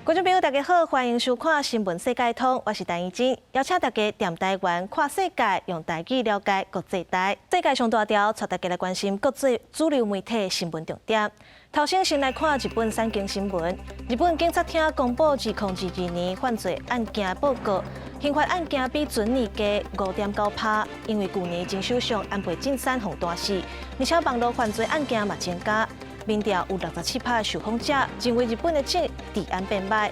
觀眾朋友，大家好，歡迎收看《新聞世界通》，我是陳怡靜，邀請大家踮台灣看世界，用台語了解國際大。世界上大條，帶大家來關心國際主流媒體新聞重點。頭先先來看日本產經新聞。日本警察廳公布2022年犯罪案件報告，刑罰案件比前年加5.9%，因為舊年前首相安倍晉三予彈死，而且網路犯罪案件嘛增加。民調有67%受訪者認為日本的治安變䆀。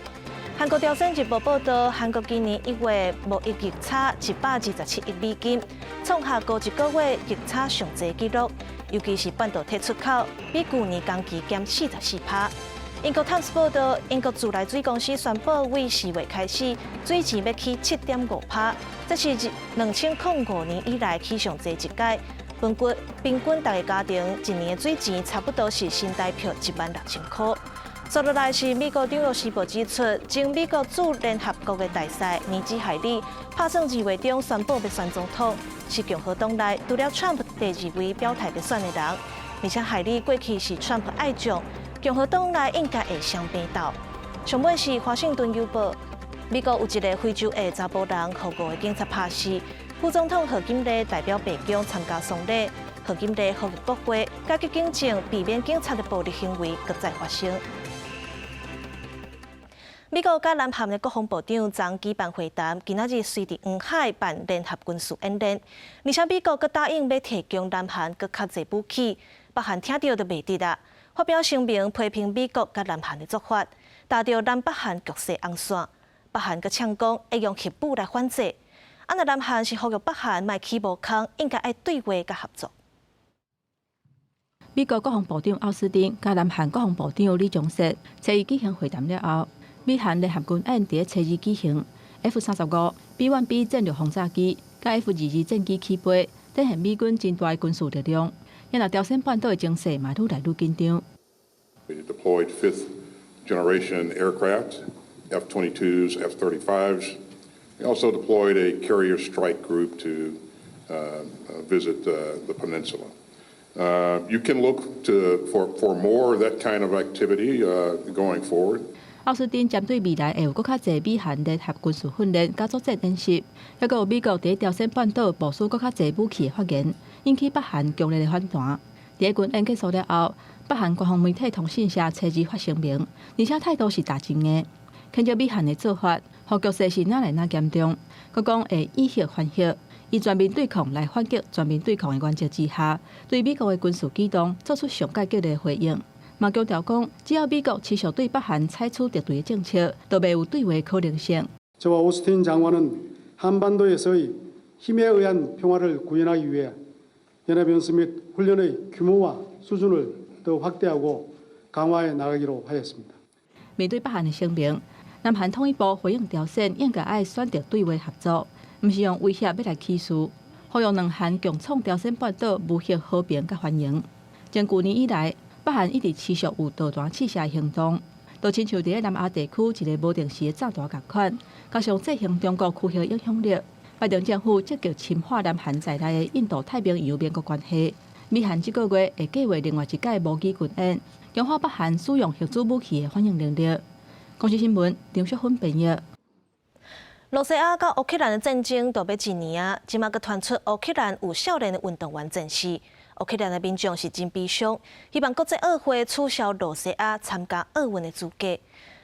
韓國朝鮮日報報道，韓國今年1月貿易逆差127億美金，創下過一個月逆差上濟紀錄。尤其是半導體出口，比舊年同期減44%。英國泰晤士報道，英國自來水公司宣布，為4月開始，水錢欲起7.5%，這是2005年以來起上濟一擺。平均逐个家庭一年的水錢差不多是新台票16,000塊。接落來是美國紐約時報指出，前美國駐聯合國的大使尼基海利拍算2月中宣布欲選總統，是共和黨內除了川普第二位表態欲選的人。而且海利過去是川普愛將，共和黨內應該會雙邊鬥。上尾是華盛頓郵報，美國有一个非洲裔查埔人，予五个警察拍死。副總統賀錦麗代表白宮參加喪禮，賀錦麗呼籲國會加緊警政，避免警察的暴力行為閣再發生。美國佮南韓的國防部長昨舉辦會談，今仔日隨佇黃海辦聯合軍事演練，而且美國閣答應欲提供南韓閣較濟武器，北韓聽著就袂得啦，發表聲明批評美國佮南韓的做法，打著南北韓局勢紅線。北韓閣嗆講會用核武來反制。啊，若南韓是呼籲北韓莫起無空，應該愛對話佮合作。美國國防部長奧斯汀佮南韓國防部長李鍾碩初一舉行會談了後，美韓聯合軍演佇初二舉行，F-35、B-1B 戰略轟炸機佮 F-22戰機起飛，展現美軍真大的軍事力量。也若朝鮮半島的情勢嘛愈來愈緊張。 We deployed fifth generation aircraft, F-22s, F-35s. We also deployed a carrier strike group to visit the peninsula. You can look for more of that kind of activity going forward. 奧斯汀針對未來會有閣較濟美韓聯合軍事訓練佮作戰演習，抑閣有美國佇朝鮮半島部署閣較濟武器的發言，引起北韓強烈的反彈。佇軍演結束了後，北韓官方媒體通訊社初二發聲明，而且態度是大正的，譴責美韓的做法，予局勢是愈來愈嚴重。閣講會以核還核，以全面對抗來反擊全面對抗的原則之下，對美國的軍事舉動做出上蓋激烈的回應。嘛強調講，只要美國持續對北韓採取敵對的政策，就袂有對話可能性。 저와 오스틴 장관은 한반도에서의 힘에 의한 평화를 구현하기 위해 연합연습 및 훈련의 규모와 수준을 더욱 확대하고 강화해 나가기로 하였습니다. 面對北韓的聲明，南韓統一部回應朝鮮應該愛選擇對話合作，毋是用威脅欲來起事，呼籲兩韓共創朝鮮半島無核和平佮繁榮。從舊年以來，北韓一直持續有導彈試射行動，就親像佇咧南亞地區一个無定時的炸彈仝款，加上制衡中國區域影響力，拜登政府積極深化南韓在內的印度太平洋盟國關係。美韓這個月會計劃另外一屆模擬軍演，強化北韓使用核子武器的反應能力。公視新聞張淑芬編譯。羅西亞佮烏克蘭的戰爭都欲一年啊，這馬閣傳出烏克蘭有少年的運動員戰死。烏克蘭的民眾是真悲傷，希望國際奧會取消羅西亞參加奧運的資格。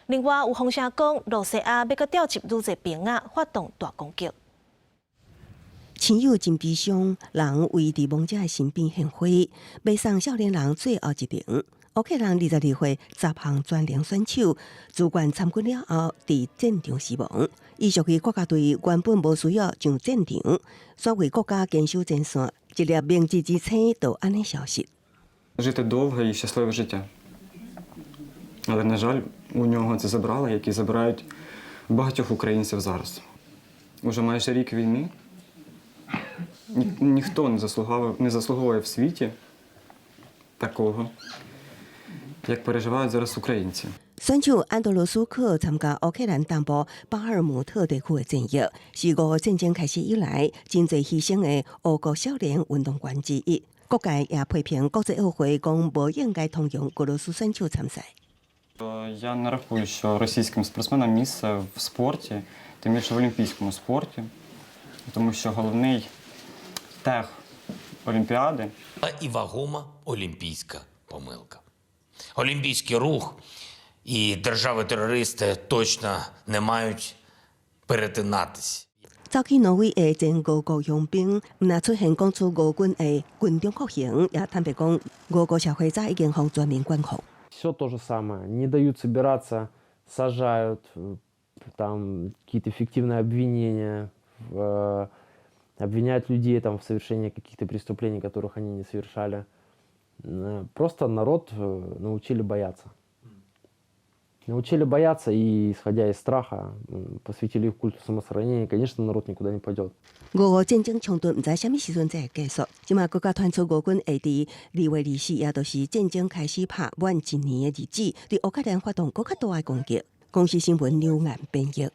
另外有風聲講，羅西亞欲閣調集愈濟兵仔，發動大攻擊。親友真悲傷，人圍佇亡者的身邊獻花，欲送少年人最後一程。烏克蘭22歲十項全能選手自願參軍了後，佇戰場死亡。伊屬於國家隊原本無需要上戰場，煞為國家堅守前線，一粒明日之星就按呢消失。 Жити довге і щасливе життя. Але, на жаль, у нього це забрали, як і забирають багатьох українців зараз. Уже майже рік війни. Ніхто не заслуговує в світі такого, як переживають зараз українці. 選手安德羅斯克參加烏克蘭東部巴爾姆特地區的戰役，是俄烏戰爭開始以來真濟犧牲的烏國少年運動員之一。各界也批評國際奧會講無應該通融俄羅斯選手參賽。Я не рахую, що російським спортсменам місце в спорті, тим більше в олімпійському спорті, тому що головний тег Олімпіади І вагома олімпійська помилка. Олімпійський рух і держави-терористи точно не мають перетинатись. 走去挪威的前俄國傭兵，毋但出現講出俄軍的軍中酷刑，也坦白講，俄國社會早已經予全面管控。 Все то же самое. Не дают собираться, сажают, там какие-то фиктивные обвинения, обвиняют людей там в совершении каких-то преступлений, которых они не совершали. Просто народ научили бояться. Научили бояться и, исходя из страха, посвятили их культу самосохранения. Конечно, народ никуда не пойдет. 俄烏戰爭衝突毋知啥物時陣才會結束，這馬閣閣傳出俄軍會佇2月24，也就是戰爭開始拍滿一年的日子，佇烏克蘭發動閣較大的攻擊。公視新聞劉岩編譯。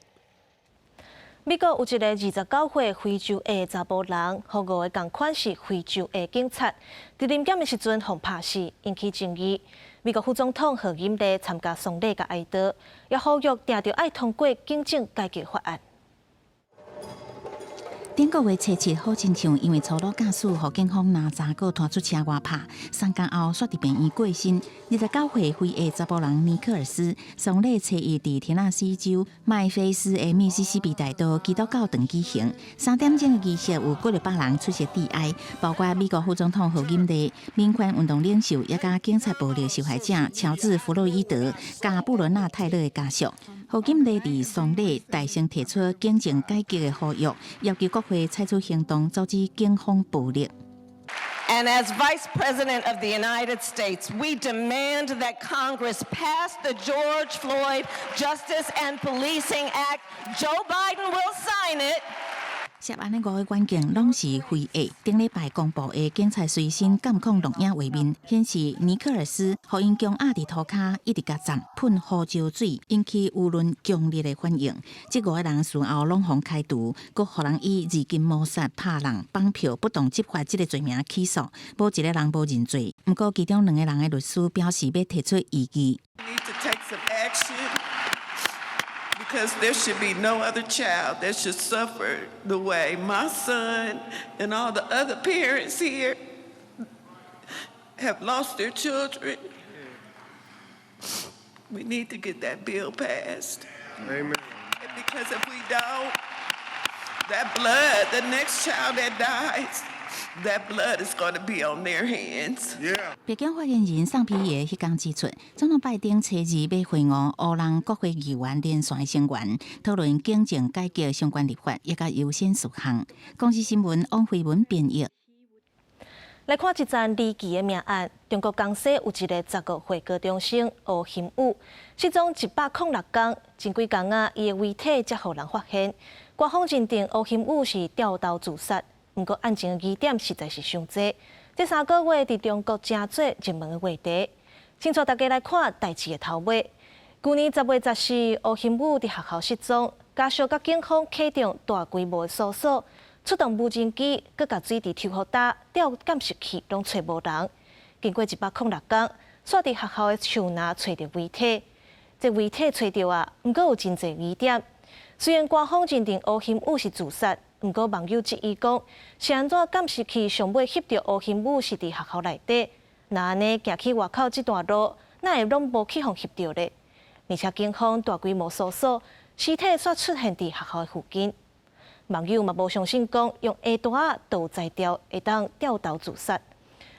美國有一个29歲非洲裔查埔人，予五个仝款是非洲裔警察，佇臨檢的時陣予拍死，引起爭議。美國副總統賀錦麗參加喪禮佮哀悼，也呼籲定著愛通過警政改革法案。頂個月初七，好親像因為粗魯駕駛，予警方拿查個拖出車外拍，3工後煞佇病院過身。29歲非裔查埔人尼克爾斯，喪禮初一佇田納西州麥菲斯的密西西比大道基督教堂舉行。3點鐘的儀式有幾百人出席致哀，包括美國副總統賀錦麗、民權運動領袖，也佮警察暴力受害者喬治弗洛伊德、佮布倫納泰勒的家屬。賀錦麗佇喪禮大聲提出警政改革的呼籲，要求國會採取行動阻止警方暴力。 And as Vice President of the United States, we demand that Congress pass the George Floyd Justice and Policing Act. Joe Biden will sign it. 涉案的五个員警攏是非裔。頂禮拜公布的警察隨身監控錄影畫面顯示，尼克爾斯予𪜶強壓佇塗跤，一直共站噴胡椒水，引起輿論強烈的反應。這五个人事後攏予開除，閣予人以二級謀殺、拍人、綁票、不當執法這个罪名起訴，無一个人無認罪。毋過其中兩個人的律師表示欲提出異議。 Need to take some action because there should be no other child that should suffer the way my son and all the other parents here have lost their children. We need to get that bill passed. Amen. Because if we don't, that blood, the next child that dies, that blood is going to be on their hands. Yeah. 白宮發言人桑皮耶彼工指出，總統拜登初二欲會晤烏人國會議員連線的成員，討論警政改革相關立法，以及優先事項。公視新聞王慧文編譯。來看這樁離奇的命案，中國江西有一個15歲高中生吳歆宇，失蹤106工，前幾工仔，伊的遺體才予人發現。官方認定吳歆宇是吊頭自殺，毋過案情的疑點實在是傷濟。這3個月佇中國成做熱門的話題。請帶大家來看代誌的頭尾。舊年10月14，吳歆宇佇學校失蹤，家屬佮警方啟動大規模的搜索。出動無人機，閣共水池抽予焦，調監視器攏揣無人。經過106工，煞佇學校的樹林揣著遺體。這遺體揣著啊，毋過有真濟疑點。雖然官方認定吳歆宇是自殺，毋過網友質疑講，是按怎監視器上尾翕著吳歆宇是佇學校內底？若按呢行去外口這段路，哪會攏無去予翕著咧？而且警方大規模搜索，屍體煞出現佇學校的附近。網友嘛無相信講，用鞋帶仔就有才調會當吊頭自殺。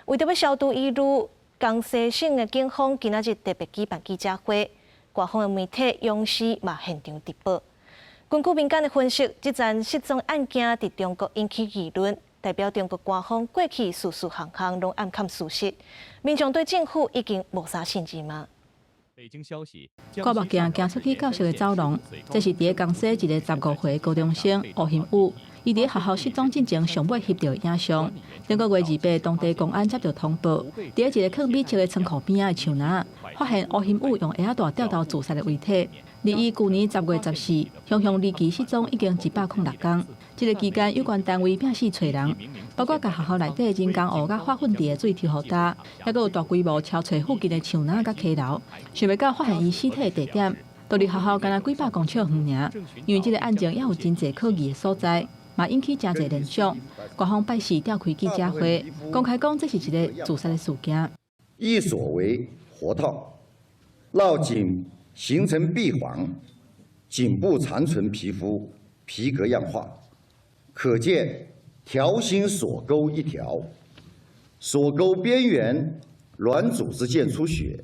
為著欲消除疑慮，江西省的警方今仔日特別舉辦記者會，官方的媒體央視嘛現場直播。根據民間的分析，這樁失蹤案件佇中國引起議論，代表中國官方過去事事項項攏暗崁事實，民眾對政府已經無啥信任嗎？掛目鏡行出去教室的走廊，這是佇咧江西一个15歲高中生吳歆宇，伊佇學校失蹤進前上尾翕著的影像。頂個月28，當地公安接到通報，佇咧一个囥米粟的倉庫邊仔的樹林，發現吳歆宇用鞋仔帶吊頭自殺的遺體。離伊舊年10月14，雄雄離奇失蹤已經106天。這个期間，有關單位拼死揣人，包括共學校內底人工湖佮化糞池的水抽予焦，抑閣有大規模敲揣附近的樹林佮溪流，想欲到發現伊屍體的地點，都離學校干焦幾百公尺遠爾。因為這个案件猶有真濟可疑的所在，嘛引起誠濟聯想。官方拜四召開記者會，公開講這是一个自殺的事件。義鎖為活套，繞頸形成閉環，頸部殘存皮膚皮革樣化，可見條形鎖鈎一條，鎖鈎邊緣軟組織見出血，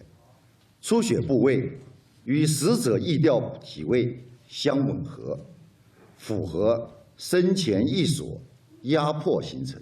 出血部位與死者縊掉體位相吻合，符合生前義鎖壓迫形成。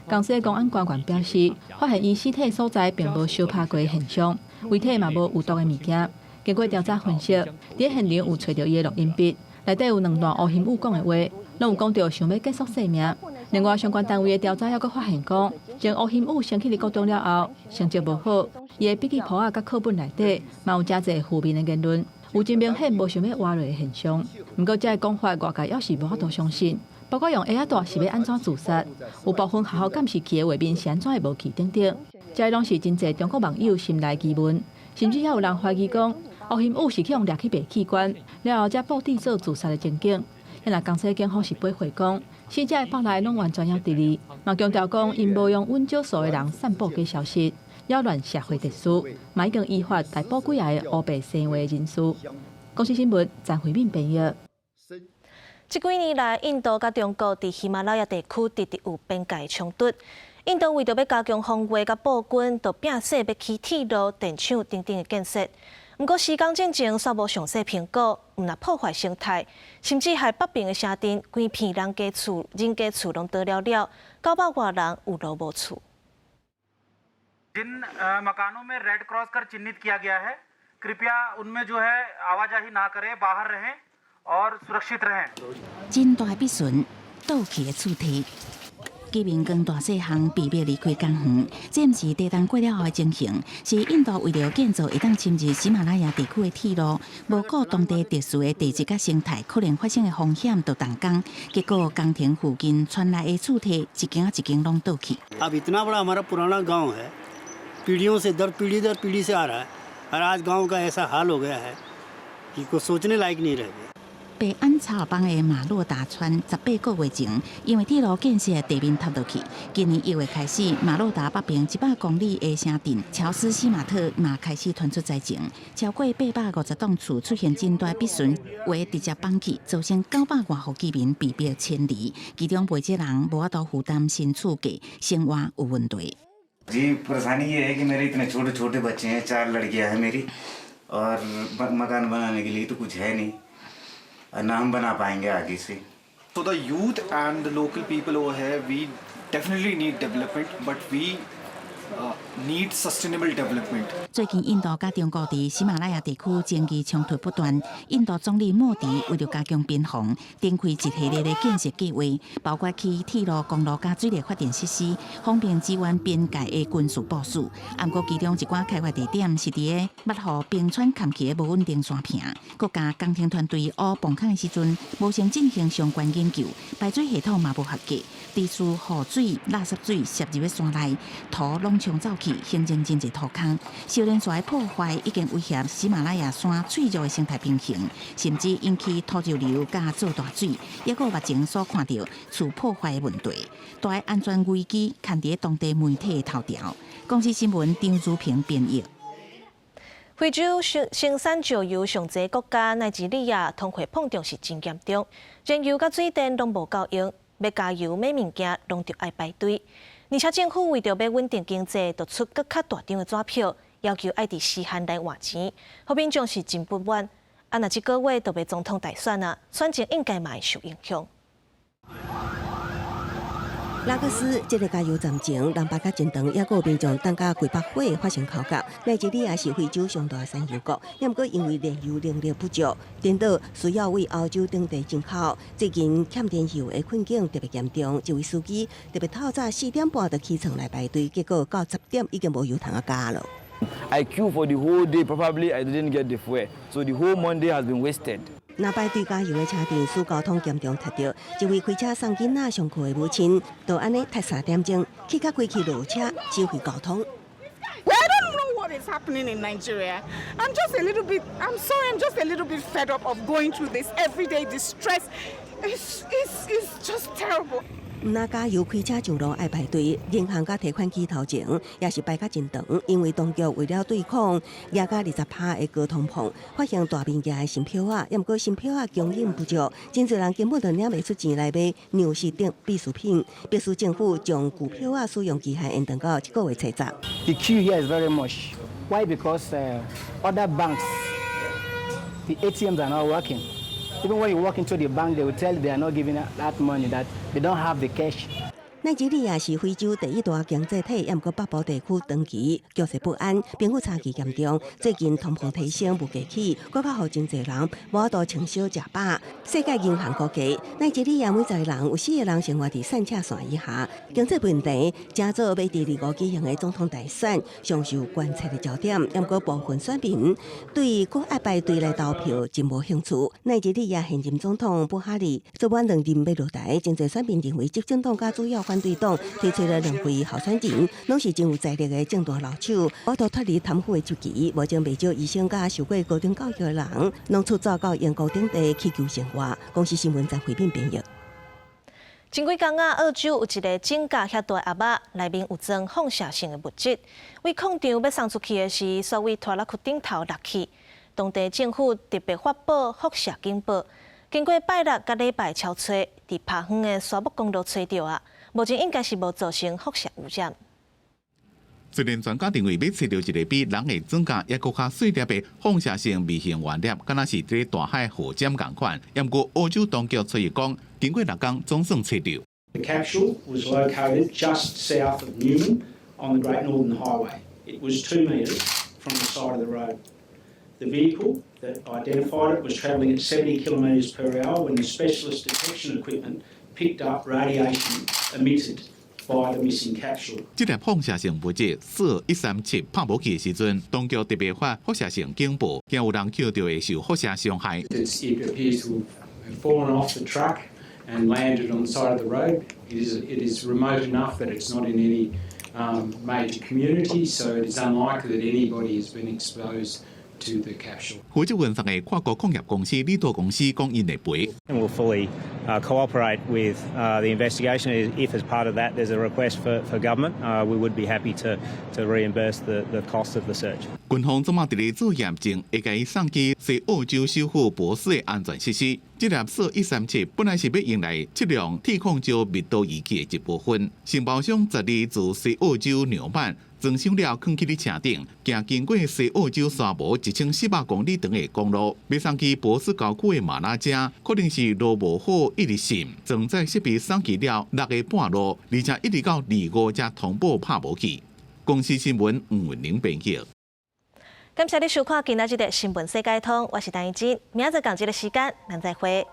江西公安官員表示，發現伊屍體所在並無相拍過現象，遺體嘛無有毒的物件。經過調查分析，佇現場有揣著伊的錄音筆，內底有兩段吳欣武講的話，攏有講著想欲結束性命。另外，相關單位的調查猶閣發現講，從吳欣武升去國中了後，成績無好，伊的筆記簿仔佮課本內底嘛有誠濟負面的言論，有真明顯無想欲活落的現象。毋過，這个講法外界猶是無法度相信。包括用鞋仔帶是欲按怎自殺，有部分學校監視器的畫面是按怎會無去等等，這攏是真濟中國網友心內疑問，甚至猶有人懷疑講，吳欣武是去予掠去賣器官，了後才布置做自殺的情景。若江西警方是駁回講，死者的腹內攏完全猶佇咧，嘛強調講𪜶無用阮少數的人散布假消息，擾亂社會秩序，嘛已經依法逮捕幾个烏白生話的人士。公視新聞張惠敏編譯。這幾年來，印度佮中國佇喜馬拉雅地區直直有邊界衝突。印度為著欲加強防衛佮布軍，就拼死欲起鐵路、電廠等等的建設。毋過施工進程煞無詳細評估，毋但破壞生態，甚至害北邊的城鎮規片人家厝、人家厝攏倒了了，900外人有路無厝。 जिन मकानों में red cross कर चिन्हित किया गया है, कृपया उनमें जो है आवाजाही ना करें, बाहर रहें और सुरक्षित रहें。真大筆順倒去的厝體，居民扛大細項被迫離開工園，這毋是地震過了後的情形，是印度為著建造會當深入喜馬拉雅地區的鐵路，無顧當地特殊的地質佮生態可能發生的風險，就動工，結果工程附近傳來的厝體一間一間攏倒去。 अब इतना बड़ा हमारा पुराना गांव है, पीढ़ियों से दर पीढ़ी दर पीढ़ी से आ रहा है और आज गांव का ऐसा हाल हो गया है कि कुछ सोचने लायक नहीं रह गया。北安草邦的馬洛達村18個月前，因為鐵路建設地面塌落去，今年1月開始，馬洛達北邊100公里的城鎮喬斯西馬特嘛開始傳出災情，超過850棟厝出現真大筆損，有的直接崩去，造成900外戶居民被迫遷離，其中袂少人無法度負擔新厝價，生活有問題。 जी, परेशानी ये है कि मेरे इतने छोटे छोटे बच्चे हैं, चार लड़कियां हैं मेरी और मकान बनाने के लिए तो कुछ है नहीं और ना हम बना पाएंगे आगे से। So the youth and the local people over here, we definitely need development, but we need sustainable development. 最近印度佮中國佇喜馬拉雅地區爭議衝突不斷。印度總理莫迪為著加強邊防，展開一系列的建設計劃，包括起鐵路、公路佮水力發電設施，方便支援邊界的軍事部署。毋過其中一寡開發地點是佇个捌予冰川崁去的無穩定山坪。國家工程團隊挖崩坑的時陣，無先進行相關研究，排水系統嘛無合格，致使雨水、垃圾水滲入山內，土攏沖走去，形成真濟土坑。小連續的破壞已經威脅喜馬拉雅山脆弱的生態平衡，甚至引起土石流佮做大水，抑閣目前所看著厝破壞的問題，大的安全危機囥佇當地媒體的頭條。公視新聞張如平編譯。非洲生產石油上濟國家奈及利亞通貨膨脹是真嚴重，燃油佮水電攏無夠用，欲加油買物件攏著愛排隊。而且政府為著欲穩定經濟，就出閣較大張的紙票，要求愛佇時限內換錢，予民眾是真不滿。啊，若這个月就欲總統大選啊，選情應該嘛會受影響。拉各斯這个加油站前，人排甲真長，抑閣有民眾等甲規腹火發生口角。奈及利亞是非洲上大的產油國，毋過因為煉油能力不足，顛倒需要為歐洲等地進口。最近欠電油的困境特別嚴重，一位司機特別透早4點半就起床來排隊，結果到10點已經無油通仔加囉。I queue for the whole day, probably I didn't get the fuel. So the whole Monday has been wasted. 若排隊加油的車陣，使交通嚴重塞著。一位開車送囡仔上課的母親，就按呢褪3點鐘，去甲規氣落車指揮交通。 I don't know what is happening in Nigeria. I'm just a little bit, I'm sorry, I'm just a little bit fed up of going through this everyday distress. It's just terrible. 毋但加油開車上路愛排隊，銀行佮提款機頭前也是排甲真長，因為當局為了對抗壓甲20%的高通膨，發行大面額的新票仔，毋過新票仔供應不足，真濟人根本就領袂出錢來買糧食等必需品，迫使政府將舊票仔使用期限延長到這個月初十。 The queue here is very much. Why? Because other banks, the ATMs are not working. Even when you walk into the bank, they will tell you they are not giving that money, that they don't have the cash. 奈及利亞是非洲第一大經濟體，毋過北部地區長期局勢不安，貧富差距嚴重。最近通膨提升，物價起，閣較予真濟人無法度穿少食飽。世界銀行估計，奈及利亞每十個人有四個人生活佇散赤線以下。經濟問題，正做欲佇25舉行的總統大選，上受關切的焦點。毋過部分選民對閣愛排隊來投票真無興趣。奈及利亞現任總統布哈里做滿兩任欲落台，真濟選民認為執政黨佮主要反對黨推出了兩位候選人，攏是真有財力的政壇老手，無法度脫離貪腐的周期。目前袂少醫生佮受過高等教育的人，攏出走到英國等地去求生活。公視新聞張慧敏編譯。前幾工啊，澳洲有一个井架遐大鴨仔，內面有裝放射性的物質，對礦場欲送出去的時，煞對拖拉庫頂頭落去。當地政府特別發布輻射警報，經過拜六佮禮拜超吹，佇拍遠的沙漠公路揣著啊，目前應該是無造成輻射污染。雖然專家認為欲揣著一个比人的指甲猶閣較細粒的放射性微型原粒，敢若是佇大海火箭仝款。毋過澳洲當局出講，經過六工總算揣著。 The capsule was located just south of Newman on the Great Northern Highway. It was 2 metres from the side of the road. The vehicle that identified it was travelling at 70 kilometres per hour when the specialist detection equipment picked up radiation emitted by the missing capsule. 這粒放射性物質銫137拍無去的時陣，當局特別發輻射性警報，驚有人抾著會受輻射傷害。 It appears to have fallen off the truck and landed on the side of the road. It is remote enough that it's not in any major community, so it is unlikely that anybody has been exposed to the capsule. 負責運送的跨國礦業公司李多公司講，𪜶會賠。 And we'll fully cooperate with the investigation. If, as part of that, there's a request for government, we would be happy to reimburse the cost of the search. 軍方這馬佇咧做驗證，會共伊送去西澳洲首府珀斯的安全設施。這粒銫137本來是欲用來測量鐵礦石密度儀器的一部分。承包商12自西澳洲紐曼裝箱了，囥去咧車頂，行經過西澳洲沙漠1400公里長的公路，欲送去珀斯郊區的馬拉加，可能是路無好，一直滲。裝載設備送去了6個半路，而且一直到25才通報拍無去。公視新聞吳文玲編譯。感謝你收看今仔日的新聞世界通，我是陳怡靜，明仔載仝這个時間，咱再會。